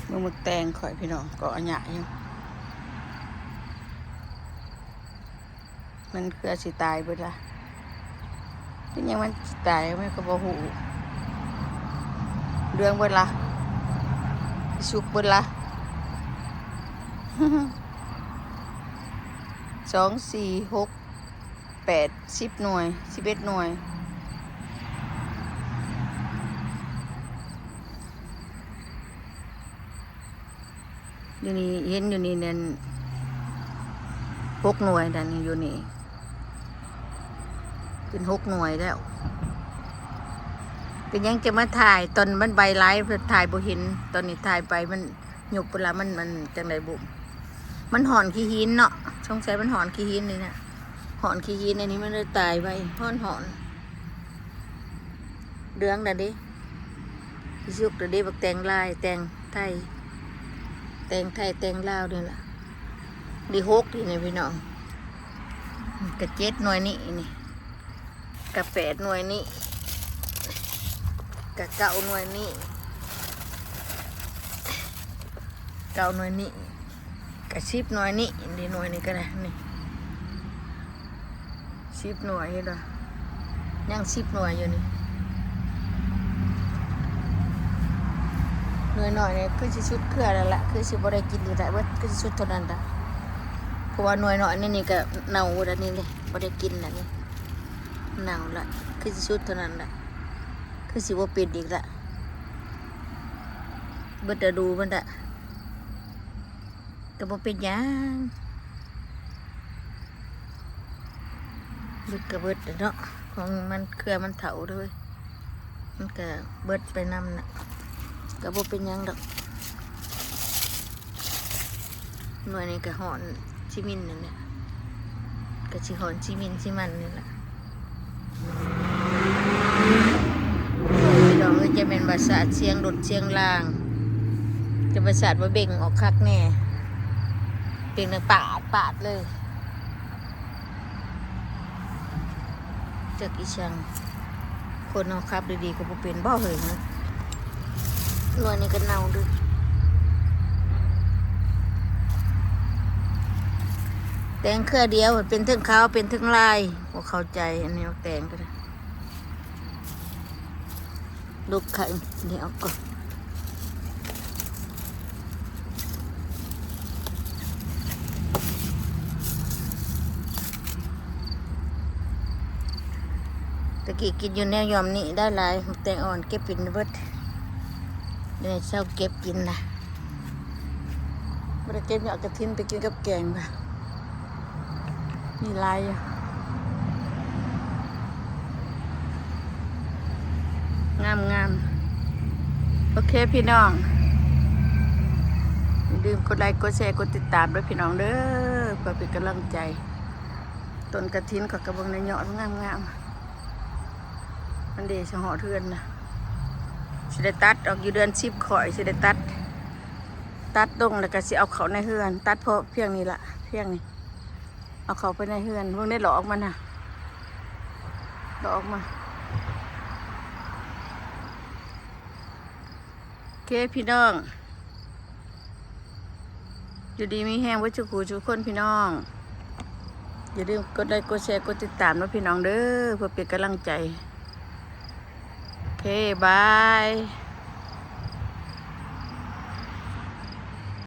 ເບິ່ງໝາກແຕງຂ້ອຍພີ່ນ້ອງ ກໍອາຍະຢູ່ ມັນເຄືອຊິຕາຍເບິດລະ ເປັນຫຍັງມັນຊິຕາຍ ມັນກໍບໍ່ຮູ້ ເຫຼືອງເບິດລະ ສຸກເບິດລະ ສອງ ສີ່ ຫົກ ແປດ ສິບ ໜ່ວຍ ສິບເອັດ ໜ່ວຍ. ຢູ່ນີ້ ເຫັນຢູ່ນີ້ແມ່ນຫົກໜ່ວຍແລ້ວນີ້ ຢູ່ນີ້ເປັນຫົກໜ່ວຍແລ້ວ. ເປັນຫຍັງຈະມາຖ່າຍ ຕອນມັນໃບຫຼາຍ ຖ່າຍບໍ່ເຫັນ ຕອນນີ້ຖ່າຍໄປມັນ ຍຸບເວລາມັນ ມັນຈັ່ງໃດບຸ ມັນຮ້ອນຂີ້ຫີນເນາະ ສົງໄສມັນຮ້ອນຂີ້ຫີນນີ້ນະ ຮ້ອນຂີ້ຫີນອັນນີ້ມັນເລີຍຕາຍໄວ ຮ້ອນໆ ເຫຼືອງແລ້ວເດ້ ຊິສຸກແລ້ວເດ້ ບັກແຕງລາຍ ແຕງໄທ ແຕງໄທ ແຕງລາວນີ້ລະ ໄດ້ຫົກນີ້ນະພີ່ນ້ອງ ກະເຈັດໜ່ວຍນີ້ນີ້ ກະແປດໜ່ວຍນີ້ ກະເກົ້າໜ່ວຍນີ້ ເກົ້າໜ່ວຍນີ້ ກະສິບໜ່ວຍນີ້ ນີ້ໜ່ວຍນີ້ກະໄດ້ນີ້ ສິບໜ່ວຍ ເຫັນບໍ່ ຍັງສິບໜ່ວຍຢູ່ນີ້ ໜ່ວຍນ້ອຍນີ້ຄືຊິສຸດເຄືອແລ້ວລະ ຄືຊິບໍ່ໄດ້ກິນອີກແລ້ວເບິດ ຄືຊິສຸດເທົ່ານັ້ນລະ ເພາະວ່າໜ່ວຍນ້ອຍນີ້ ນີ້ກະເນົ່າເບິດແລ້ວນີ້ເດ້ ບໍ່ໄດ້ກິນແລ້ວນີ້ ເນົ່າລະ ຄືຊິສຸດເທົ່ານັ້ນລະ ຄືຊິບໍ່ເປັນອີກລະ ເບິດລະດູມັນລະ ກໍບໍ່ເປັນຫຍັງ ເບິດກໍເບິດແຫຼະເນາະ ຂອງມັນເຄືອມັນເຖົ້າເດ້ ມັນກະເບິດໄປນຳນະ ກະບໍ່ເປັນຫຍັງດອກ ໜ່ວຍນີ້ກະຮ້ອນຊິມິນນັ້ນແຫຼະ ກະຊິຮ້ອນຊິມິນຊິມັນນີ້ລະ ພີ່ນ້ອງເອີຍ ຈະແມ່ນວ່າສາດສຽງລົດສຽງລາງ ຈະວ່າສາດວ່າເບັ່ງອອກຄັກແນ່ ເບັ່ງດັງປາດປາດເລີຍ. ຈັກອີ່ຫຍັງ ຄົນເຮົາຂັບດີໆກໍບໍ່ເປັນບໍ່ເຮີ້ຍ ໜ່ວຍນີ້ກໍເນົ່າເດີ ແຕງເຄືອດຽວ ເປັນເທິງຂາວ ເປັນເທິງລາຍ ບໍ່ເຂົ້າໃຈ ອັນແນວແຕງກໍໄດ້ ລຸກໄຂ່ນີ້ອອກກ່ອນ ຕະກີ້ກິນຢູ່ແນວຢ່ອມນີ້ໄດ້ຫຼາຍ ແຕງອ່ອນເກັບກິນເບິດ ດຽວນີ້ເຊົາເກັບກິນນະ ບໍ່ໄດ້ເກັບຍອດກະຖິນໄປກິນກັບແກງນະ ມີຫຼາຍຢູ່ ງາມໆ ໂອເຄພີ່ນ້ອງ ຢ່າລືມກົດໄລ ກົດແຊ ກົດຕິດຕາມເດີພີ່ນ້ອງເດີ ເພື່ອເປັນກຳລັງໃຈ ຕົ້ນກະຖິນຂ້ອຍກະເບິ່ງໃນຍອດມັນງາມໆ ມັນເດ ຊິຮອດເຮືອນນະ ຊິໄດ້ຕັດອອກຢູ່ເດືອນສິບ ຂ້ອຍຊິໄດ້ຕັດ ຕັດລົງແລ້ວກະຊິເອົາເຂົ້າໃນເຮືອນ ຕັດພໍພຽງນີ້ລະ ພຽງນີ້ ເອົາເຂົ້າໄປໃນເຮືອນ ເບິ່ງໄດ້ຫຼອກມັນນະ ຫຼອກມາ ໂອເຄພີ່ນ້ອງ ຢູ່ດີມີແຮງເບິດສູ່ຜູ້ສູ່ຄົນພີ່ນ້ອງ ຢ່າລືມກົດໄລ ກົດແຊ ກົດຕິດຕາມເດີພີ່ນ້ອງເດີ ເພື່ອເປັນກຳລັງໃຈ ໂອເຄ ບາຍ.